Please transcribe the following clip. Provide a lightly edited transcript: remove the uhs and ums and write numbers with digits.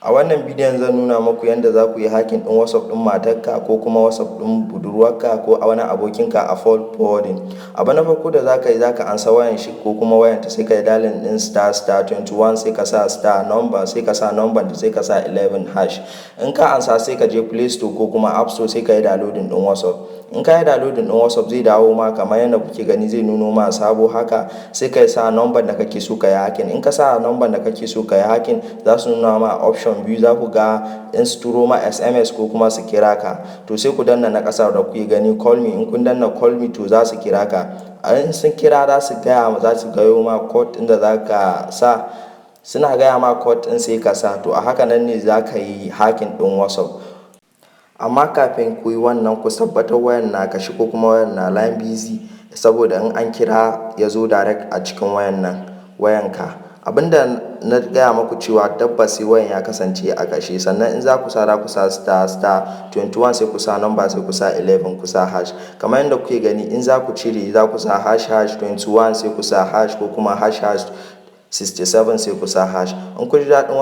A wannan bidiyon zan nuna muku yadda za ku yi hacking ɗin WhatsApp ɗin matarka ko kuma WhatsApp ɗin budurwarka ko wani abokinka a phone forwarding. Abu na farko da za ka yi, za ka ansa wayan shi ko kuma wayanta, sai ka yi dialing ɗin **21, sai ka sa star number, sai ka sa number da sai ka sa 11 hash. In ka ansa, sai ka je Play Store ko kuma App Store, sai ka yi downloading ɗin WhatsApp. In ka yi downloading ɗin WhatsApp, zai dawo ma kamar yadda kuke gani, zai nuno ma sabo haka. Sai ka sa number da kake so ka yi hacking. In ka sa number da kake so ka yi hacking, za su nuna ma option biyu. Za ku ga in su turo ma SMS ko kuma su kira ka. To, sai ku danna na ƙasa da kuke gani, "Call me". In kun danna "Call me", to za su kira ka. In sun kira, za su gaya za su gayo ma code ɗin da za ka sa. Suna gaya ma code ɗin, sai ka sa. To, a haka nan ne za ka yi hacking ɗin WhatsApp. Amma kafin ku yi wannan, ku tabbatar wayan na kashe ko kuma wayan na line busy, saboda in an kira ya zo direct a cikin wayan nan, wayanka. Abinda na gaya muku cewa tabbas sai wayan ya kasance a kashe. Sannan in za ku sa, za ku sa **21, sai ku sa number, sai ku sa 11, ku sa hash. Kamar yadda kuke gani, in za ku cire, za ku sa ##21, sai ku sa hash, ko kuma ##67, sai ku sa hash. In kun ji daɗin wannan